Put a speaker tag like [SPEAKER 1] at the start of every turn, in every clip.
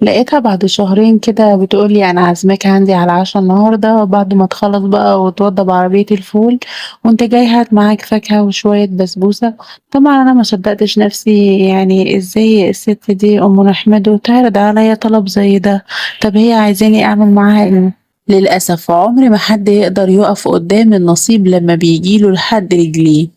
[SPEAKER 1] لقيتها بعد شهرين كده بتقولي انا عازماك عندي على العشاء النهارده بعد ما تخلص بقى وتوضب عربية الفول، وانت جاي هات معاك فاكهة وشوية بسبوسه. طبعا انا ما صدقتش نفسي، يعني ازاي الست دي ام نحمده تعرض عليا طلب زي ده؟ طب هي عايزاني اعمل معاها ايه؟ للاسف عمر ما حد يقدر يقف قدام النصيب لما بيجيله لحد رجليه.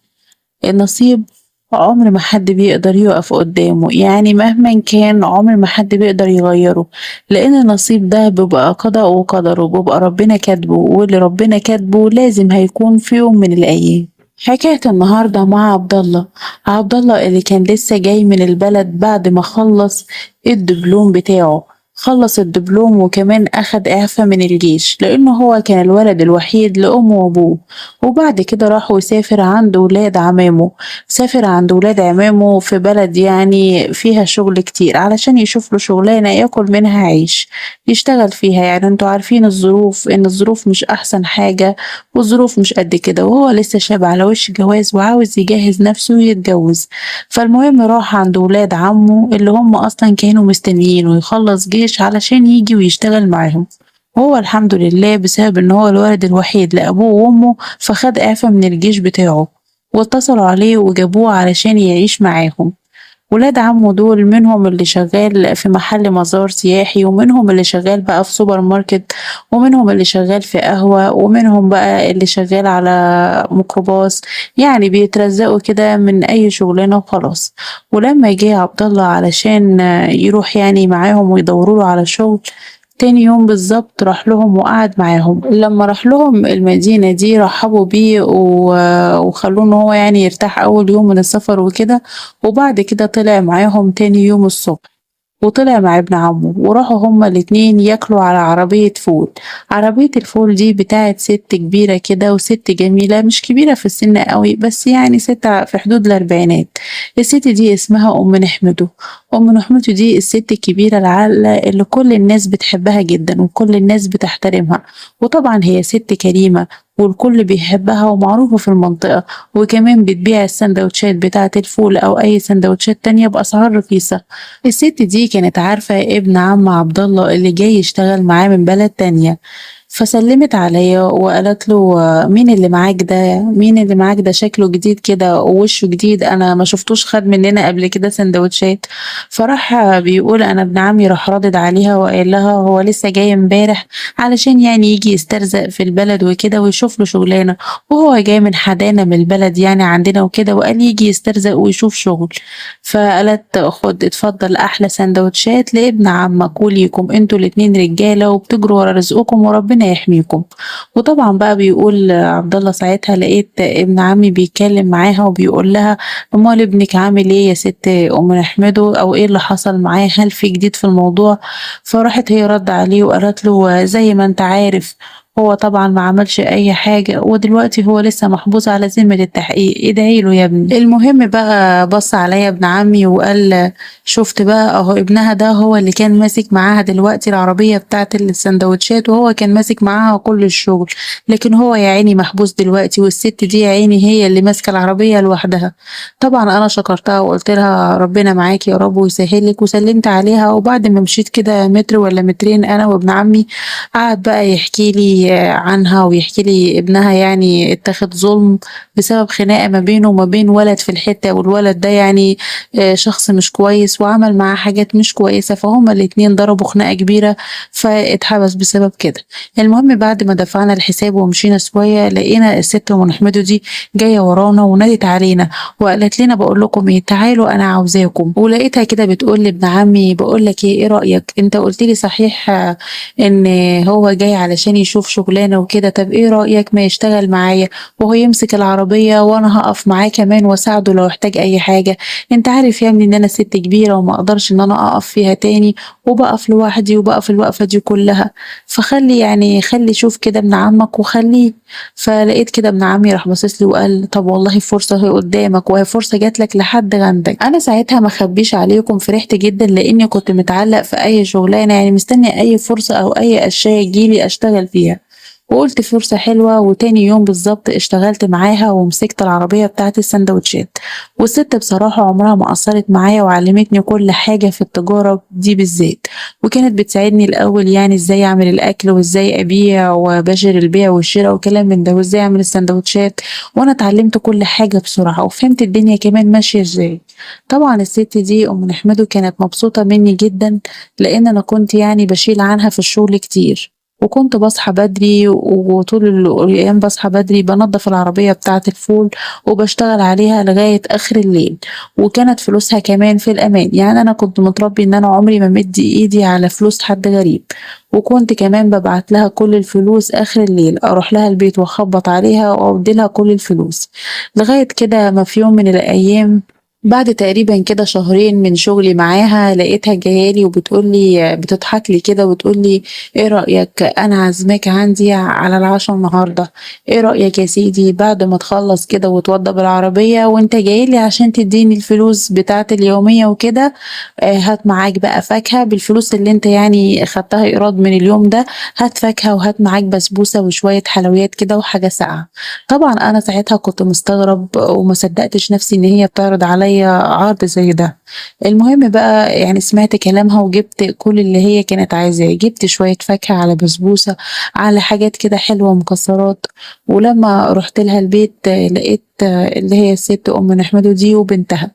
[SPEAKER 1] النصيب عمر ما حد بيقدر يقف قدامه، يعني مهما كان عمر ما حد بيقدر يغيره، لان النصيب ده بيبقى قضاء وقدر، وبيبقى ربنا كاتبه، واللي ربنا كاتبه لازم هيكون في يوم من الايام. حكاية النهاردة مع عبد الله. عبد الله اللي كان لسه جاي من البلد بعد ما خلص الدبلوم بتاعه، خلص الدبلوم وكمان أخد إعفاء من الجيش لأنه هو كان الولد الوحيد لأمه وأبوه. وبعد كده راح وسافر عند ولاد عمامه، سافر عند ولاد عمامه في بلد يعني فيها شغل كتير علشان يشوف له شغلانة ياكل منها عيش يشتغل فيها. يعني انتوا عارفين الظروف، ان الظروف مش أحسن حاجة والظروف مش قد كده، وهو لسه شاب على وش جواز وعاوز يجهز نفسه ويتجوز. فالمهم راح عند ولاد عمه اللي هم أصلا كانوا مستنيينه يخلص جيش علشان يجي ويشتغل معاهم. وهو الحمد لله بسبب ان هو الولد الوحيد لأبوه وأمه فخد إعفاء من الجيش بتاعه، واتصلوا عليه وجابوه علشان يعيش معاهم. ولاد عمه دول منهم اللي شغال في محل مزار سياحي، ومنهم اللي شغال بقى في سوبر ماركت، ومنهم اللي شغال في قهوة، ومنهم بقى اللي شغال على ميكروباص، يعني بيترزقوا كده من اي شغلانة وخلاص. ولما جه عبد الله علشان يروح يعني معاهم ويدوروا له على شغل، تاني يوم بالظبط راح لهم وقعد معاهم. لما راح لهم المدينة دي رحبوا بيه وخلوه ان هو يعني يرتاح اول يوم من السفر وكده. وبعد كده طلع معاهم تاني يوم الصبح، وطلع مع ابن عمه، وراحوا هما الاتنين ياكلوا على عربية فول. عربية الفول دي بتاعت ست كبيرة كده، وست جميلة مش كبيرة في السن قوي، بس يعني ست في حدود الأربعينات. الست دي اسمها أم نحمده. أم نحمده دي الست الكبيرة العاقلة اللي كل الناس بتحبها جدا وكل الناس بتحترمها، وطبعا هي ست كريمة والكل بيحبها ومعروفة في المنطقة، وكمان بتبيع السندوتشات بتاعة الفول أو أي سندوتشات تانية بأسعار رخيصة. الست دي كانت عارفة ابن عم عبد الله اللي جاي يشتغل معاه من بلد تانية، فسلمت عليا وقالت له مين اللي معاك ده؟ مين اللي معاك ده؟ شكله جديد كده ووشه جديد، انا ما شفتوش خد مننا قبل كده سندوتشات. فراح بيقول انا ابن عمي، راح ردد عليها وقال لها هو لسه جاي امبارح علشان يعني يجي يسترزق في البلد وكده ويشوف له شغلانة، وهو جاي من حدانا من البلد يعني عندنا وكده، وقال يجي يسترزق ويشوف شغل. فقالت خد اتفضل احلى سندوتشات لابن عمك وليكم، انتوا الاتنين رجاله وبتجروا ورا رزقكم وربنا يحميكم. وطبعا بقى بيقول عبد الله ساعتها لقيت ابن عمي بيتكلم معاها وبيقول لها امال ابنك عامل ايه يا ست ام نحمده، او ايه اللي حصل معاه، هل في جديد في الموضوع؟ فراحت هي رد عليه وقالت له زي ما انت عارف هو طبعا ما عملش اي حاجة، ودلوقتي هو لسه محبوس على ذمة التحقيق، ادعي له يا ابني. المهم بقى بص عليا ابن عمي وقال شفت بقى اهو ابنها ده هو اللي كان ماسك معاها دلوقتي العربية بتاعت السندوتشات، وهو كان ماسك معاها كل الشغل، لكن هو يا عيني محبوس دلوقتي، والست دي يا عيني هي اللي ماسكة العربية لوحدها. طبعا انا شكرتها وقلت لها ربنا معاكي يا رب ويسهلك، وسلمت عليها. وبعد ما مشيت كده متر ولا مترين انا وابن عمي، قعد بقى يحكي لي عنها ويحكي لي ابنها يعني اتخذ ظلم بسبب خناقة ما بينه وما بين ولد في الحتة، والولد ده يعني شخص مش كويس وعمل معاه حاجات مش كويسة، فهما الاتنين ضربوا خناقة كبيرة فاتحبس بسبب كده. المهم بعد ما دفعنا الحساب ومشينا شوية، لقينا الست ام نحمده دي جاية ورانا ونادت علينا وقالت لنا بقول لكم ايه، تعالوا انا عاوزاكم. ولقيتها كده بتقول لابن عمي بقول لك ايه، ايه رأيك؟ انت قلت لي صحيح ان هو جاي علشان يشوف شغلانة وكده، طب ايه رأيك ما يشتغل معايا وهو يمسك العربية وانا هقف معاه كمان واساعده لو احتاج اي حاجة. انت عارف يا ابني ان انا ست كبيرة وما اقدرش ان انا اقف فيها تاني، وبقف لوحدي وبقف الوقفة دي كلها، فخلي يعني خلي شوف كده ابن عمك وخليه. فلقيت كده ابن عمي راح باصص لي وقال طب والله فرصة هي قدامك، وهي فرصة جات لك لحد عندك. انا ساعتها ما خبيش عليكم فرحت جدا، لاني كنت متعلق في اي شغلانة، يعني مستني اي فرصة او اي اشياء تجيلي اشتغل فيها. وقلت فرصة حلوة. وتاني يوم بالظبط اشتغلت معاها ومسكت العربية بتاعت السندوتشات، والست بصراحة عمرها ما قصرت معايا وعلمتني كل حاجة في التجارة دي بالذات، وكانت بتساعدني الأول يعني ازاي أعمل الأكل وازاي أبيع وباشر البيع والشراء وكلام من ده، وازاي أعمل السندوتشات، وأنا اتعلمت كل حاجة بسرعة وفهمت الدنيا كمان ماشية ازاي. طبعا الست دي أم نحمده كانت مبسوطة مني جدا، لأن أنا كنت يعني بشيل عنها في الشغل كتير، وكنت بصحى بدري وطول الأيام بصحى بدري بنظف العربية بتاعة الفول وبشتغل عليها لغاية آخر الليل، وكانت فلوسها كمان في الأمان. يعني أنا كنت متربي إن أنا عمري ما مد إيدي على فلوس حد غريب، وكنت كمان ببعت لها كل الفلوس آخر الليل، أروح لها البيت وأخبط عليها وأودي لها كل الفلوس. لغاية كده ما في يوم من الأيام بعد تقريبا كده شهرين من شغلي معاها، لقيتها جايالي وبتقولي، بتضحك لي كده وبتقولي ايه رأيك انا عازماك عندي على العشاء النهارده، ايه رأيك يا سيدي بعد ما تخلص كده وتوضب العربية وانت جايلي عشان تديني الفلوس بتاعت اليومية وكده، هات معاك بقى فاكهة بالفلوس اللي انت يعني خدتها ايراد من اليوم ده، هات فاكهة وهات معاك بسبوسة وشوية حلويات كده وحاجة ساقعة. طبعا انا ساعتها كنت مستغرب وما صدقتش نفسي ان هي بتعرض عليا عرض زي ده. المهم بقى يعني سمعت كلامها وجبت كل اللي هي كانت عايزاه، جبت شوية فاكهة على بسبوسة على حاجات كده حلوة مكسرات. ولما رحت لها البيت لقيت اللي هي الست أم نحمده دي وبنتها.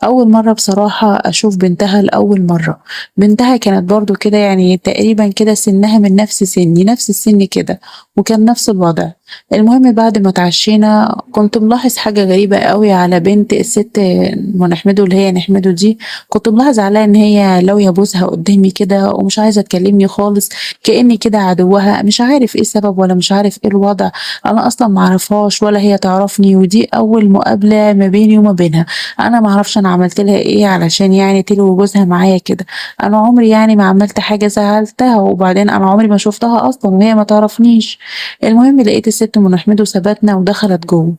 [SPEAKER 1] أول مرة بصراحة أشوف بنتها لأول مرة، بنتها كانت برضو كده يعني تقريبا كده سنها من نفس سني، نفس السن كده، وكان نفس الوضع. المهم بعد ما اتعشينا كنت ملاحظ حاجة غريبة قوي على بنت الست أم نحمده اللي هي نحمده دي، كنت ملاحظ عليها إن هي لاوية بوزها قدامي كده ومش عايزة تكلمني خالص، كأني كده عدوها، مش عارف إيه السبب ولا مش عارف إيه الوضع، أنا أصلا معرفهاش ولا هي تعرفني، ودي أول مقابلة ما بيني وما بينها، أنا معرفش أنا عملت لها إيه علشان يعني تلوي جوزها معايا كده، أنا عمري يعني ما عملت حاجة زعلتها، وبعدين أنا عمري ما شفتها أصلا وهي ما تعرفنيش. المهم لقيت الست أم نحمده سابتنا ودخلت جوه،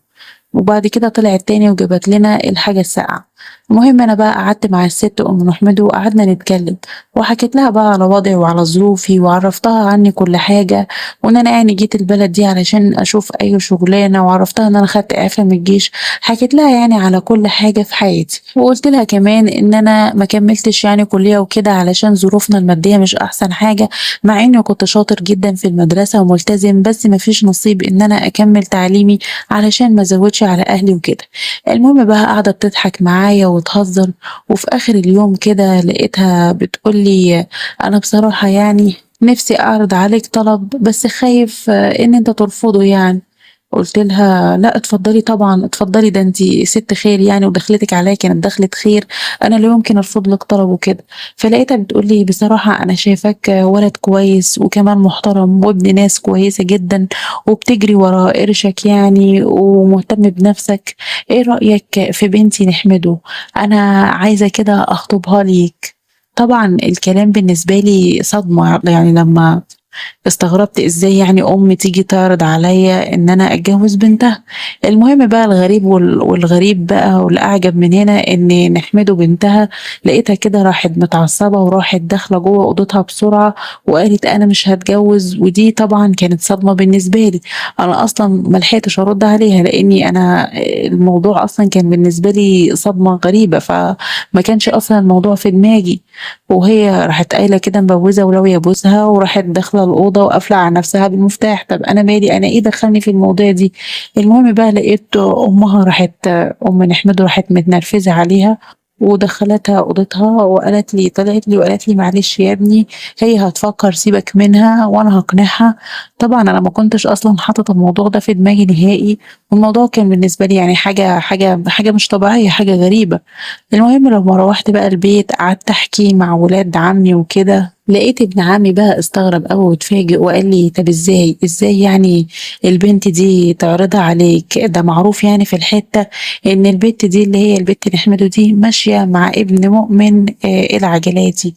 [SPEAKER 1] وبعد كده طلعت تاني وجابت لنا الحاجة الساقعة. المهم أنا بقى قعدت مع الست أم نحمده وقعدنا نتكلم، وحكيت لها بقى على وضعي وعلى ظروفي وعرفتها عني كل حاجة، وإن أنا يعني جيت البلد دي علشان أشوف أي شغلانة، وعرفتها إن أنا خدت إعفاء من الجيش، حكيت لها يعني على كل حاجة في حياتي، وقلت لها كمان إن أنا ما كملتش يعني كلية وكده علشان ظروفنا المادية مش أحسن حاجة، مع إني كنت شاطر جدا في المدرسة وملتزم، بس ما فيش نصيب إن أنا أكمل تعليمي علشان ما أزودش على أهلي وكده. المهم بقى قعدت تضحك معايا وتهزر، وفي آخر اليوم كده لقيتها بتقولي أنا بصراحة يعني نفسي أعرض عليك طلب بس خايف إن أنت ترفضه يعني. قلت لها لا اتفضلي طبعا اتفضلي، ده انتي ست خير يعني، ودخلتك عليا كانت دخلة خير، انا لا يمكن ارفض لك طلب وكده. فلقيتها بتقولي بصراحة انا شايفاك ولد كويس وكمان محترم وابن ناس كويسة جدا، وبتجري ورا قرشك يعني ومهتم بنفسك، ايه رأيك في بنتي نحمده؟ انا عايزة كده اخطبها ليك. طبعا الكلام بالنسبة لي صدمة، يعني لما استغربت ازاي يعني امي تيجي تعرض عليا ان انا اتجوز بنتها. المهم بقى الغريب والغريب بقى والاعجب من هنا ان نحمده بنتها لقيتها كده راحت متعصبه وراحت داخله جوه اوضتها بسرعه وقالت انا مش هتجوز. ودي طبعا كانت صدمه بالنسبه لي، انا اصلا ما لحقتش ارد عليها لاني انا الموضوع اصلا كان بالنسبه لي صدمه غريبه، فما كانش اصلا الموضوع في دماغي. وهي راحت قايله كده مبوزه ولو يبوسها وراحت داخله الاوضه وقافله على نفسها بالمفتاح. طب انا مالي، انا ايه دخلني في الموضوع دي؟ المهم بقى لقيت امها راحت، ام نحمده راحت متنرفزه عليها ودخلتها اوضتها وقالت لي، طلعت لي وقالت لي معلش يا ابني هي هتفكر سيبك منها وانا هقنعها. طبعا انا ما كنتش اصلا حاطه الموضوع ده في دماغي نهائي، والموضوع كان بالنسبه لي يعني حاجه حاجه حاجه مش طبيعيه، حاجه غريبه. المهم لما روحت بقى البيت قعدت احكي مع ولاد عمي وكده، لقيت ابن عمي بقى استغرب قوي واتفاجئ وقال لي طب ازاي يعني البنت دي تعرضها عليك؟ ده معروف يعني في الحتة ان البنت دي اللي هي البنت نحمده دي ماشية مع ابن مؤمن العجلاتي،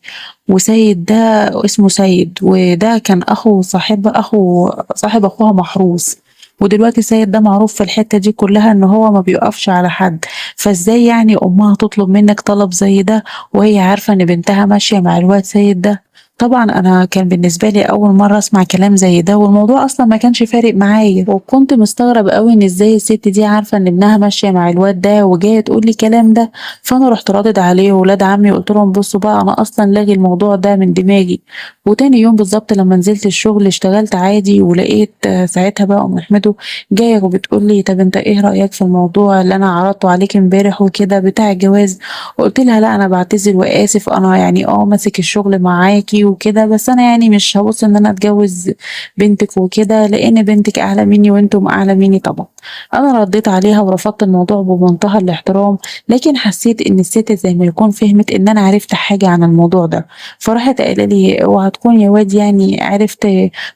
[SPEAKER 1] وسيد ده اسمه سيد، وده كان اخو صاحب اخو صاحب اخوها محروس، ودلوقتي سيد ده معروف في الحتة دي كلها ان هو ما بيقفش على حد، فازاي يعني امها تطلب منك طلب زي ده وهي عارفة ان بنتها ماشية مع الواد سيد ده؟ طبعا انا كان بالنسبة لي اول مرة اسمع كلام زي ده، والموضوع اصلا ما كانش فارق معايا، وكنت مستغرب قوي ان ازاي الست دي عارفه ان ابنها ماشية مع الواد ده وجاية تقول لي الكلام ده. فانا رحت رادد عليه وولاد عمي وقلت لهم بصوا بقى، انا اصلا لاغي الموضوع ده من دماغي. وتاني يوم بالظبط لما نزلت الشغل اشتغلت عادي، ولقيت ساعتها بقى ام احمده جاية وبتقول لي طب انت ايه رايك في الموضوع اللي انا عرضته عليك امبارح وكده بتاع الجواز؟ قلت لها لا انا بعتذر واسف، انا يعني ماسك الشغل معاكي وكده، بس انا يعني مش هبص ان انا اتجوز بنتك وكده، لان بنتك اعلى مني وانتم اعلى مني. طبعا انا رديت عليها ورفضت الموضوع بمنتهى الاحترام، لكن حسيت ان الست زي ما يكون فهمت ان انا عرفت حاجة عن الموضوع ده، فراحت قايله لي اوعى تكون يا واد يعني عرفت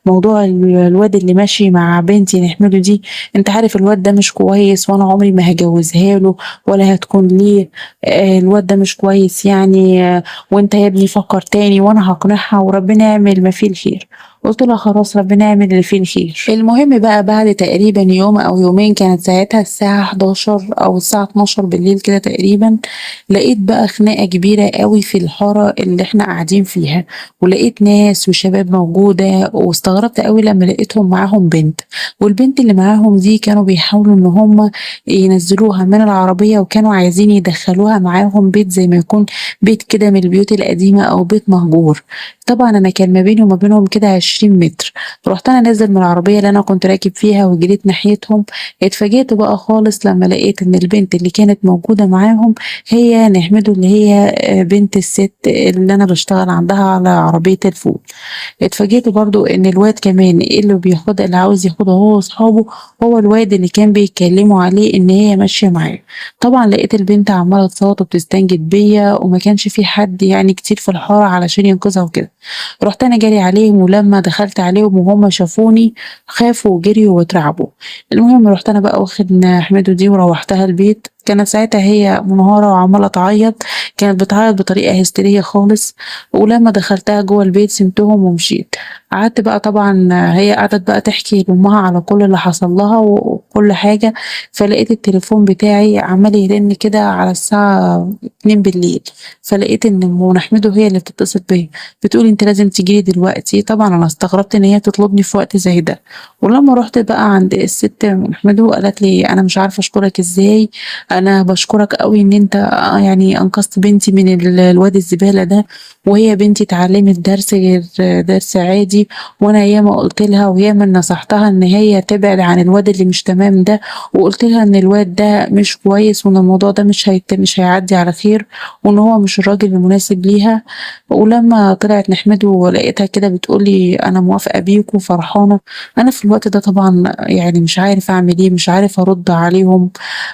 [SPEAKER 1] موضوع الواد اللي ماشي مع بنتي نحمده دي، انت عارف الواد ده مش كويس وانا عمري ما هجوزها له ولا هتكون ليه، الواد ده مش كويس يعني، وانت يا ابني فكر تاني وانا هقنعها وربنا يعمل ما فيه الخير. قلت لها خلاص ربنا يعمل اللي فيه الخير. المهم بقى بعد تقريبا يوم او يومين، كانت ساعتها الساعة 11 او الساعة 12 بالليل كده تقريبا، لقيت بقى خناقة كبيرة قوي في الحارة اللي احنا قاعدين فيها، ولقيت ناس وشباب موجودة، واستغربت قوي لما لقيتهم معاهم بنت، والبنت اللي معاهم دي كانوا بيحاولوا ان هم ينزلوها من العربية، وكانوا عايزين يدخلوها معاهم بيت زي ما يكون بيت كده من البيوت القديمة او بيت مهجور. طبعا انا كان ما بيني وما بينهم كده 20 متر، رحت انا نازل من العربية اللي انا كنت راكب فيها وجريت ناحيتهم. اتفاجئت بقى خالص لما لقيت ان البنت اللي كانت موجودة معاهم هي نحمده، اللي هي بنت الست اللي انا بشتغل عندها على عربية الفول. اتفاجئت برضو ان الواد كمان اللي بياخدها، اللي عاوز ياخدها هو واصحابه، هو الواد اللي كان بيتكلموا عليه ان هي ماشية معاه. طبعا لقيت البنت عماله تصوت وبتستنجد بيا، وما كانش في حد يعني كتير في الحارة علشان ينقذها وكده. رحت انا جري عليهم، ولما دخلت عليهم وهم شافوني خافوا وجريوا واترعبوا. المهم رحت انا بقى واخد حميدو دي وروحتها البيت. كانت ساعتها هي منهارة وعمالة تعيط، كانت بتعيط بطريقة هستيرية خالص. ولما دخلتها جوه البيت سبتهم ومشيت. قعدت بقى طبعا هي قعدت بقى تحكي لأمها على كل اللي حصل لها وكل حاجة. فلقيت التليفون بتاعي عمال يرن كده على الساعة 2 بالليل، فلقيت ان ام احمده هي اللي بتتصل بيا بتقول انت لازم تجيلي دلوقتي. طبعا انا استغربت ان هي تطلبني في وقت زي ده. ولما رحت بقى عند الست ام احمده قالت لي انا مش عارفة اشكرك ازاي، انا بشكرك قوي ان انت يعني انقذت بنتي من الواد الزبالة ده، وهي بنتي اتعلمت درس غير درس عادي، وانا ياما قلت لها وياما نصحتها ان هي تبعد عن الواد اللي مش تمام ده، وقلت لها ان الواد ده مش كويس وان الموضوع ده مش هيعدي على خير، وان هو مش الراجل المناسب ليها. ولما طلعت نحمده ولقيتها كده بتقولي انا موافقة بيك وفرحانه، انا في الوقت ده طبعا يعني مش عارف اعمل ايه، مش عارف ارد عليهم،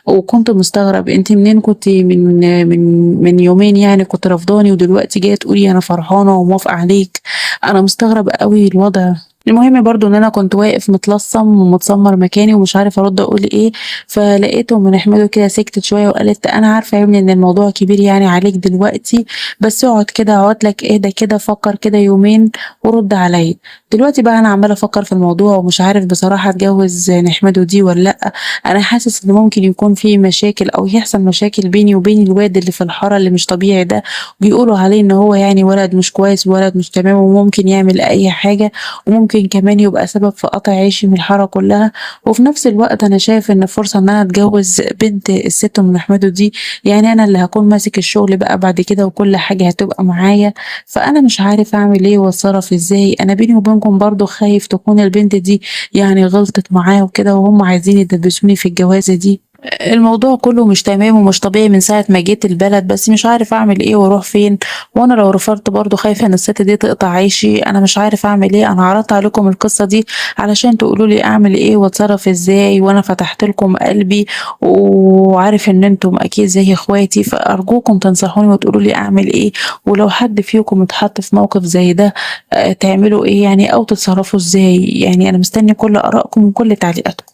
[SPEAKER 1] وكنت مستغرب انت منين كنت من من من يومين يعني كنت رفضاني، ودلوقتي جاية تقولي انا فرحانة وموافقه عليك. انا مستغرب قوي الوضع. المهم برضو ان انا كنت واقف متلصم ومتسمر مكاني ومش عارف ارد اقول ايه. فلقيته من احمده كده سكتت شوية وقالت انا عارفه يا ابني ان الموضوع كبير يعني عليك دلوقتي، بس اقعد كده، اقعد لك اهدى كده، فكر كده يومين ورد عليا. دلوقتي بقى انا عماله افكر في الموضوع ومش عارف بصراحة اتجوز نحمده دي ولا لا. انا حاسس ان ممكن يكون في مشاكل او يحصل مشاكل بيني وبين الواد اللي في الحارة اللي مش طبيعي ده، بيقولوا عليه ان هو يعني ولد مش كويس وولد مش تمام وممكن يعمل اي حاجة، وممكن كمان يبقى سبب في قطع عيشي من الحارة كلها. وفي نفس الوقت انا شايف ان فرصة ان انا اتجوز بنت الست ام احمده دي، يعني انا اللي هكون ماسك الشغل بقى بعد كده وكل حاجة هتبقى معايا. فانا مش عارف اعمل ايه واتصرف ازاي. انا بيني وبينكم برضو خايف تكون البنت دي يعني غلطت معاه وكده وهم عايزين يدبسوني في الجوازه دي. الموضوع كله مش تمام ومش طبيعي من ساعة ما جيت البلد، بس مش عارف اعمل ايه واروح فين. وانا لو رفضت برضو خايفة ان الست دي تقطع عيشي. انا مش عارف اعمل ايه. انا عرضت عليكم القصة دي علشان تقولوا لي اعمل ايه واتصرف ازاي، وانا فتحت لكم قلبي وعارف ان انتم اكيد زي اخواتي، فارجوكم تنصحوني وتقولوا لي اعمل ايه. ولو حد فيكم اتحط في موقف زي ده تعملوا ايه يعني او تتصرفوا ازاي. يعني انا مستني كل ارائكم وكل تعليقاتكم.